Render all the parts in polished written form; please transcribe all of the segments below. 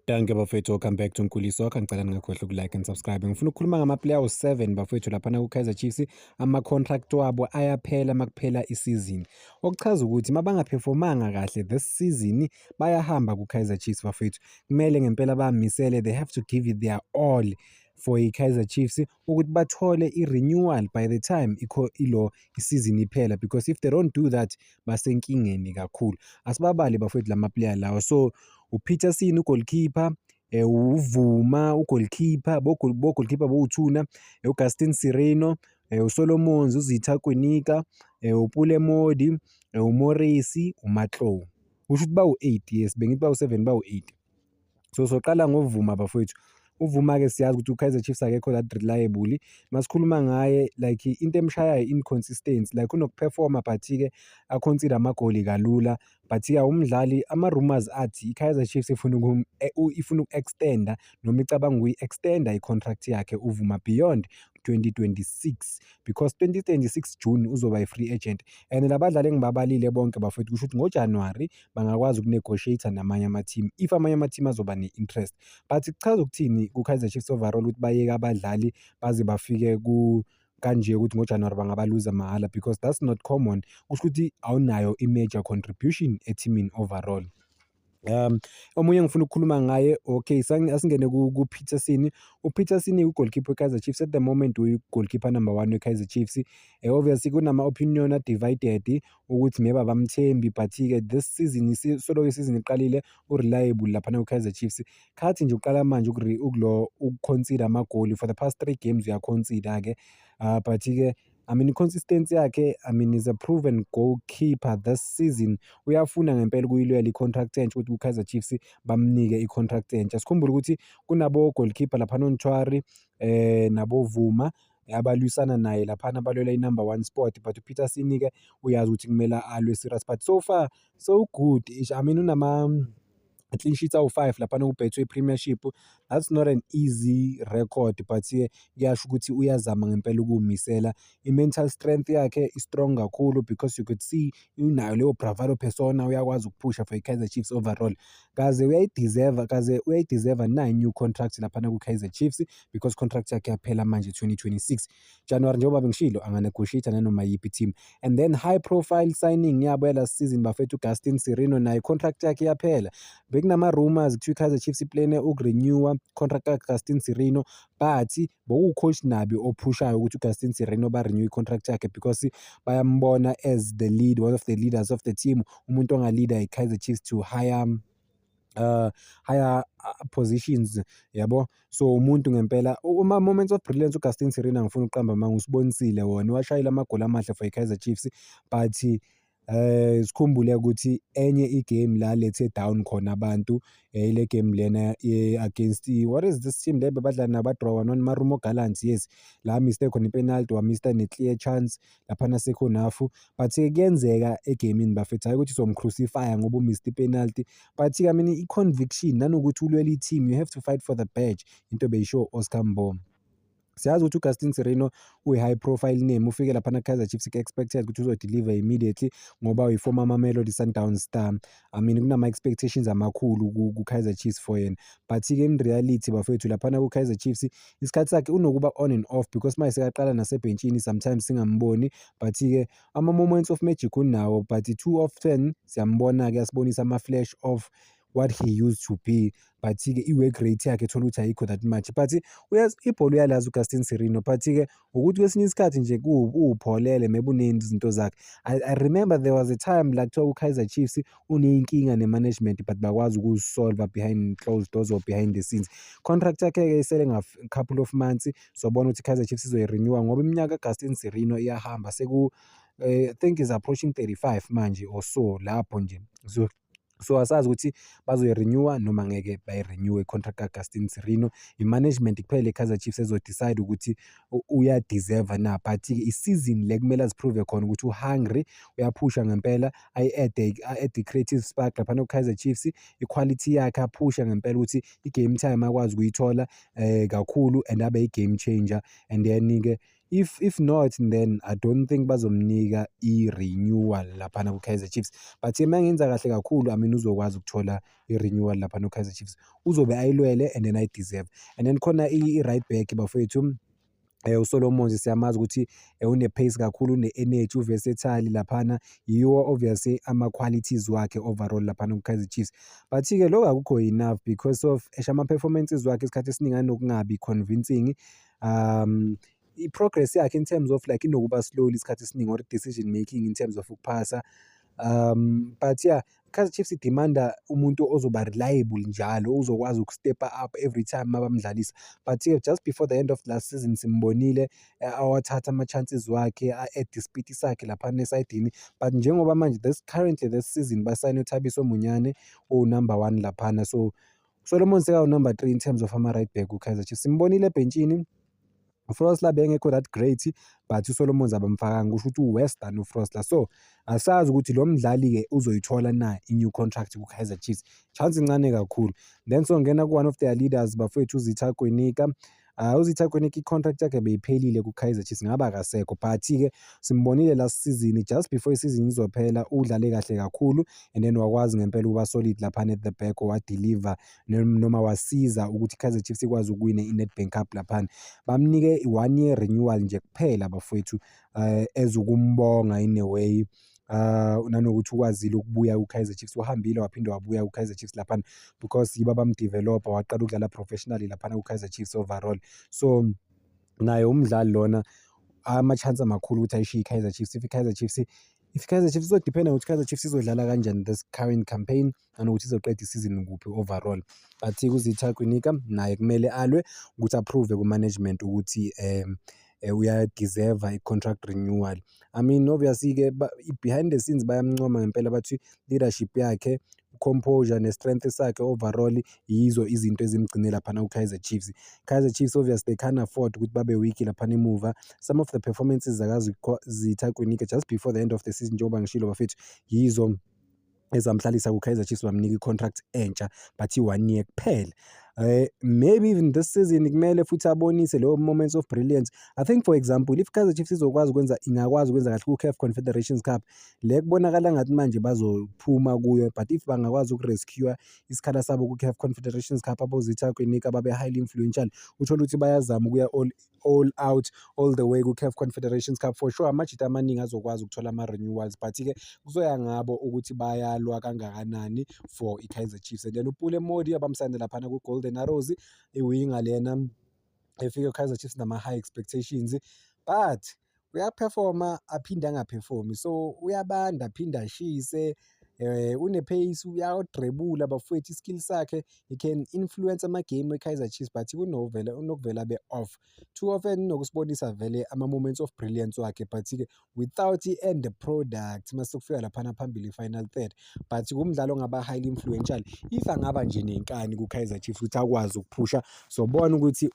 Dankie bafethu, welcome back to Nkuli Soccer. Ngicela ningakhohlwa uku-like and subscribe. Ngifuna ukukhuluma ngama-player awu-7 bafethu laphana ku-Kaizer Chiefs. Ama-contract wabo ayaphela makuphela isizini. Okuchaza ukuthi mabangaphefomanga kahle this season, bayahamba ku-Kaizer Chiefs bafethu. Kumele ngempela bamisele, they have to give it their all for i-Kaizer Chiefs ukuthi bathole i-renewal by the time ikho ilo isizini iphela, because if they don't do that, basenkingeni kakhulu. Asibabali bafethu lama player lawa. So uPeterson ugoalkeeper, uVuma ugoalkeeper, bo goalkeeper bowu-2, uGaston Sirino, uSolomons, uZitha Kwinika, uPule Mmodi, uMorris, uMatlou. Kusho ukuthi bawu-8, yes, bengithi bawu-7, bawu-8. So soqala ngoVuma bafowethu. UVuma-ke siyazi ukuthi u-Kaizer Chiefs akekho that reliable. Masikhuluma ngaye, like, into emshayayo inconsistency, like unokuperforma but-ke a-concede amagoli kalula. But-ke umdlali, ama-rumours athi i-Kaizer Chiefs ifuna uku-extenda noma icabanga ukuyi-extenda i-contract yakhe uVuma beyond 2026, because 2026 June uzoba i-free agent, and labadlali engibabalile bonke bafowethu, kusho ukuthi ngoJanuary bangakwazi ukunegotiate namanye ama-team if amanye ama-team azoba ne-interest. But kuchaza ukuthini ku-Kaizer Chiefs overall ukuthi bayeke abadlali baze bafike ku kanje ukuthi ngoJanuary bangabaluza mahhala? Because that's not common. Kusho ukuthi awunayo i-major contribution ethimini overall. Omunye engifuna ukukhuluma ngaye, okay, asingene ku-Peterson. UPeterson ugoalkeeper we-Kaizer Chiefs at the moment, uyi-goalkeeper number one we-Kaizer Chiefs. Obviously kunama-opinion a-divided ukuthi maybe abamthembi, but-ke this season, solo isizini iqalile, u-reliable laphana ku-Kaizer Chiefs. Khathi nje uqala manje ukulo ukuconcede amagoli, for the past three games uyaconcede-ke, but-ke I mean, i-consistency yakhe, I mean, is a proven goalkeeper this season. Uyafuna ngempela ukuyilwela i-contract entsha, ukuthi ku-Kaizer Chiefs bamnike i-contract entsha. Sikhumbule ukuthi kunabo goalkeeper laphana, oNtwari nabo Vuma, abalwisana naye laphana, balwela i-number one spot, but uPeterson-ke uyazi ukuthi kumele alwe serious, but so far so good. I mean, unama clean sheets awu-5 laphana ku-Betway Premiership. That's not an easy record, but-ke kuyasho ukuthi uyazama ngempela ukuwumisela. I-mental strength yakhe i-strong kakhulu, because you could see unayo leyo bravado persona, uyakwazi ukuphusha for i-Kaizer Chiefs overall. Kaze uyayideserve, kaze uyayideserve na new contract laphana ku-Kaizer Chiefs, because contract yakhe yaphela manje 2026 January. Njengoba bengishilo, anganegotiate nanoma yiphi team. And then high profile signing yabo ya-last season bafethu, uGaston Sirino, naye contract yakhe iyaphela. Bekunama-rumours kuthiwa i-Kaizer Chiefs iplane ukurenewa contract kaGaston Sirino, but bokuwu-coach Nabi ophushayo ukuthi uGaston Sirino ba-renew i-contract yakhe, because bayambona as the lead, one of the leaders of the team, umuntu ongalida i-Kaizer Chiefs to higher positions yabo. So umuntu ngempela uma moments of brilliance uGaston Sirino, angifuni ukuqamba amanga, usibonisile wona, washayela amagoli amahle for i-Kaizer Chiefs, but sikhumbule ukuthi enye igame la lethe down khona abantu, ile game lena against, what is this team le bebadlala nabo, badraw 1-1, Marumo Gallants, yes, la miste khona ipenalty, wamista ne-clear chance laphana second half. But kuyenzeka egamini bafethu, hayi ukuthi somcrucify ngoba umissed ipenalty, but I mean, i-conviction nanokuthi ulwela i-team, you have to fight for the badge, into beyisho Oscar Mbo. Siyazi ukuthi uGaston Sirino uyi-high profile name, ufike laphana Kaizer Chiefs, expected ukuthi uzodeliver immediately ngoba uyi-former Mamelodi Sundowns star. I mean, kunama-expectations amakhulu ku-Kaizer Chiefs for yena, but-ke in reality bafethu, laphana ku-Kaizer Chiefs isikhathi sakhe unokuba on and off, because manje sekaqala nasebhentshini, sometimes singamboni, but-ke ama-moments of magic unawo, but too often siyambona-ke asibonisa ama-flash of what he used to be, but-ke i-work rate yakhe thola ukuthi ayikho that much. But ibhola uyalazi uGaston Sirino, but-ke ukuthi kwesinye isikhathi nje uwupholele, maybe unezinto zakhe. I remember there was a time la kuthiwa u-Kaizer Chiefs uney'nkinga ne-management, but bakwazi ukuzisolva behind closed doors or behind the scenes. Contract yakhe-ke isele couple of months, sobona ukuthi i-Kaizer Chiefs izoyi-renewa, ngoba iminyaka kaGaston Sirino iyahamba, seku I think is approaching 35 manje or so lapho nje. So asazi ukuthi bazoyi-renewa noma ngeke bayi-renewe i-contract kaGaston Sirino. I-management kuphela i-Kaizer Chiefs ezo-decide ukuthi uya-deserve na, but-ke isizini le kumele aziprove khona ukuthi u-hungry, uyaphusha ngempela, ayi-add a-add i-creative spark laphana ku-Kaizer Chiefs, i-quality yakhe, aphushe ngempela ukuthi i-game time akwazi ukuyithola kakhulu and abe i-game changer. And then-ke If not, then I don't think bazomnika i-renewal laphana ku-Kaizer Chiefs. But uma engenza kahle kakhulu, I mean, uzokwazi ukuthola i-renewal laphana ku-Kaizer Chiefs. Uzobe ayilwele and then ayi-deserve. And then khona i-right back, bafowethu, uSolomons. Siyamazi ukuthi une-pace kakhulu, une-energy, u-versatile laphana, yiwo obviously ama-qualities wakhe overall laphana ku-Kaizer Chiefs. But-ke lokho akukho enough because of esha ama-performances wakhe isikhathi esiningi anokungabi convincing. I-progress yakhe in terms of like inokuba slowly isikhathi esiningi or decision making in terms of ukuphasa. But yeah, Kaizer Chiefs i-demand-a umuntu ozoba reliable njalo, uzokwazi uku-step-a up every time mabamdlalisa. But-ke just before the end of last season simbonile awathatha ama-chances wakhe, a-add isipiti sakhe laphana esayidini. But njengoba manje this currently this season basayine uThabiso Monyane owu-number one laphana, so Solomon sekawu-number three in terms of ama-right back ku-Kaizer Chiefs. Simbonile ebhentshini uFrosler bengekho that great, but uSolomons abamfakanga, kusho ukuthi u-worse than uFrosler. So asazi ukuthi lo mdlali-ke uzoyithola na i-new contract ku-Kaizer Chiefs, chance incane kakhulu. Then songena ku-one of their leaders, bafowethu, uZitha Kwinika. UZitha Kwinika i-contract yakhe beyiphelile ku-Kaizer Chiefs, ngabe akasekho, but-ke simbonile last season, just before isizini izophela, udlale kahle kakhulu and then wakwazi ngempela ukuba solid laphana at the back, wa-deliver noma wasiza ukuthi i-Kaizer Chiefs ikwazi ukuwina i-Nedbank Cup laphana. Bamnike i-one year renewal nje kuphela, bafowethu, as ukumbonga in a way, nanokuthi ukwazile ukubuya ku-Kaizer Chiefs, uhambile waphinde wabuya ku-Kaizer Chiefs laphana because yibo abam-develop-a, waqala ukudlala professionally laphana ku-Kaizer Chiefs overall. So naye umdlali lona ama-chance amakhulu ukuthi ayishiye i-Kaizer Chiefs if i-Kaizer Chiefs izo-depend-a ngokuthi i-Kaizer Chiefs izodlala kanjani this current campaign nanokuthi izoqeda isizini kuphi overall. But uZitha Kwinika naye kumele alwe ukuthi a-prove ku-management ukuthi uya-deserve-a i-contract renewal. I mean, obviously-ke behind the scenes bayamncoma ngempela, bathi leadership yakhe, composure ne-strength sakhe overall yizo izinto ezimgcine laphana ku-Kaizer Chiefs. Kaizer Chiefs obviously they can't afford ukuthi babe weak laphana emuva. Some of the performances zakaZitha Kwinika just before the end of the season, njengoba ngishilo bafethu, yizo ezamhlalisa ku-Kaizer Chiefs, bamnika i-contract entsha, but i-one year kuphela. Maybe even this season kumele futhi abonise leyo moments of brilliance. I think, for example, if Kaizer Chiefs izokwazi ukwenza, ingakwazi ukwenza kahle ku-CAF Confederations Cup le kubonakala ngathi manje bazophuma kuyo, but if bangakwazi uku-rescue isikhala sabo ku-CAF Confederations Cup, aboZitha Kwinika babe highly influential, uthole ukuthi bayazama ukuya all out, all the way ku-CAF Confederations Cup, for sure amajita amaningi azokwazi ukuthola ama-renewals, but-ke kuzoya ngabo ukuthi bayalwa kangakanani for i-Kaizer Chiefs. And then uPule Mmodi abamsayine laphana ku-Golden Arrows, i-winger lena efike ku-Kaizer Chiefs nama-high expectations, but uya-perform-a aphinde anga-perform-i, so uyabanda aphinde ashise, une-pace, uya-dribble-a bafowethu, i-skill sakhe, he can influence ama-game we-Kaizer Chiefs, but kunovela unokuvela abe off too often, unokusibonisa vele ama-moments of brilliance wakhe, but-ke without i-end product mase kufika laphana phambili i-final third. But kumdlalo ongaba highly influential if angaba nje nenkani ku-Kaizer Chiefs ukuthi akwazi ukuphusha, sobona ukuthi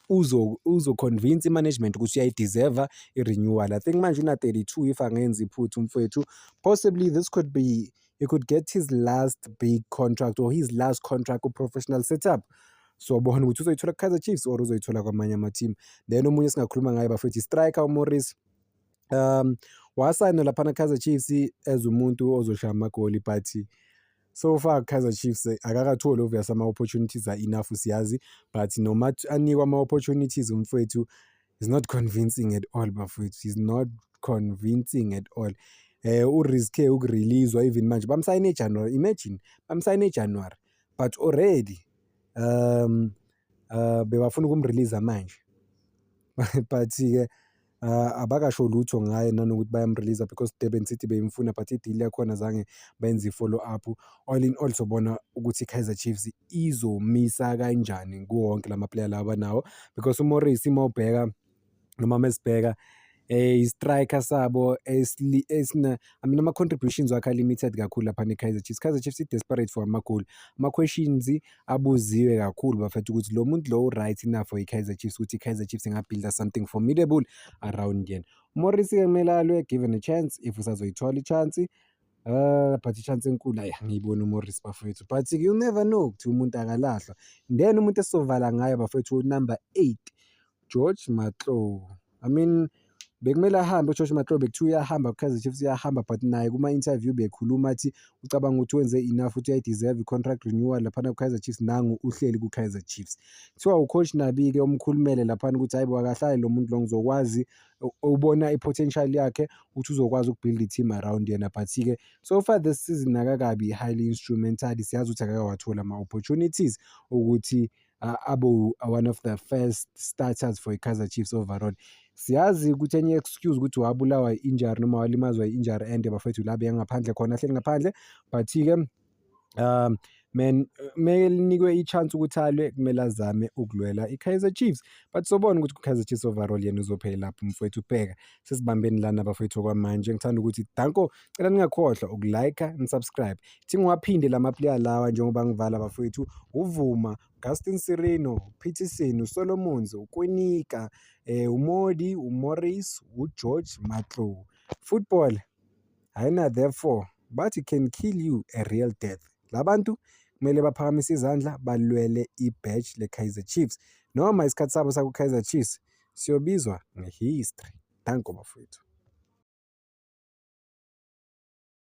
uzo-convince i-management ukuthi uyayi-deserve-a i-renewal. I think manje una-32, if angenzi iphutha umfowethu. Possibly this could be, he could get his last big contract or his last contract ku-professional setup. Sobona ukuthi uzoyithola ku-Kaizer Chiefs or uzoyithola kwamanye ama-team. Then omunye esingakhuluma ngaye, bafethu, i-striker uMorris. Wasayina laphana Kaizer Chiefs as umuntu ozoshaya amagoli, but so far Kaizer Chiefs akakatholi obvious ama-opportunities a-enough, siyazi, but noma anikwa ama-opportunities umfowethu is not convincing at all, bafowethu, is not convincing at all. U-risk-e uku-release-wa even manje bamsayine eJanuary, imagine bamsayine eJanuary, but already bebafuna ukum-release manje, but-ke abakasho lutho ngaye nanokuthi bayam-release because Durban City beyimfuna, but i-deal yakhona zange benze i-follow up. All in all, sobona ukuthi i-Kaizer Chiefs izomisa kanjani kuwo wonke lama-player lawa abanawo, because uMorris uma ubheka noma mesibheka i-striker sabo esina, I mean, ama-contributions wakhe a-limited kakhulu laphana e-Kaizer Chiefs. Kaizer Chiefs i-desperate for amagoli. Ama-questions abuziwe kakhulu, bafethu, ukuthi lo muntu lo u-right na for i-Kaizer Chiefs, ukuthi i-Kaizer Chiefs inga-build-a something formidable around yena. UMorris-ke kumele alwe given a chance, if usazoyithola i-chance, but i-chance enkulu ayi angiyiboni uMorris, bafowethu, but you never know, kuthiwa umuntu akalahlwa. Then umuntu esizovala ngaye, bafowethu, number 8, George Matlou. I mean, Bekumele ahambe uJosh Matlou, bekuthiwa uyahamba ku-Kaizer Chiefs uyahamba but naye kuma-interview bekhuluma athi ucabanga ukuthi wenze enough ukuthi uyayi-deserve i-contract renewal laphana ku-Kaizer Chiefs, nangu uhleli ku-Kaizer Chiefs. Kuthiwa u-coach Nabi-ke umkhulumele laphana ukuthi hhayi bo akahlali lo muntu lo ngizokwazi ubona i-potential yakhe ukuthi uzokwazi uku-build i-team around yena but-ke so far this season akakabi highly instrumental, siyazi ukuthi akakawatholi ama-opportunities ukuthi abe one of the first starters for i-Kaizer Chiefs overall. Siyazi ukuthi enye excuse ukuthi wabulawa i-injury noma walimazwa i-injury and bafethu la bengaphandle khona ahleli ngaphandle but-ke man kumele linikwe i-chance ukuthi alwe kumele azame ukulwela i-Kaizer Chiefs but sobona ukuthi ku-Kaizer Chiefs overall yena uzophelela lapho mfowethu bheka sesibambeni lana bafowethu okwamanje ngithanda ukuthi danko cela ningakhohlwa uku-like ni-subscribe thi ngiwaphinde lama-player lawa njengoba ngivala bafowethu uVuma Gaston Sirino, Peterson, uSolomons, uKwinika, uModi, uMorris, uGeorge Matlou. Football ayina therefore bathi can kill you a real death. Labantu kumele baphakamise izandla balwele i-badge le-Kaizer Chiefs noma isikhathi sabo saku-Kaizer Chiefs siyobizwa nge-history. Danko bafowethu.